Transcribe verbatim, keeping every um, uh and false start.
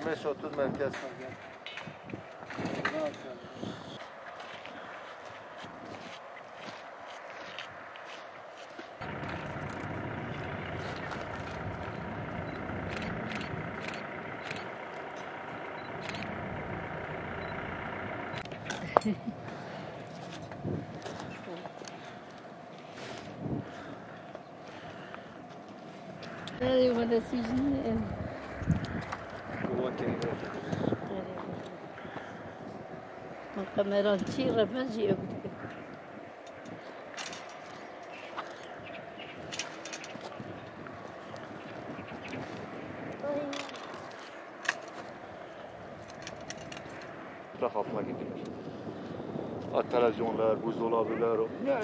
Beş otuz merkez. Erê, wele sîjnî em. Erê. Ma kameran çî re ben jî ew dike. Toprak altına girdiler. Ha, televizyonlar, buzdolabılar, o. Ya,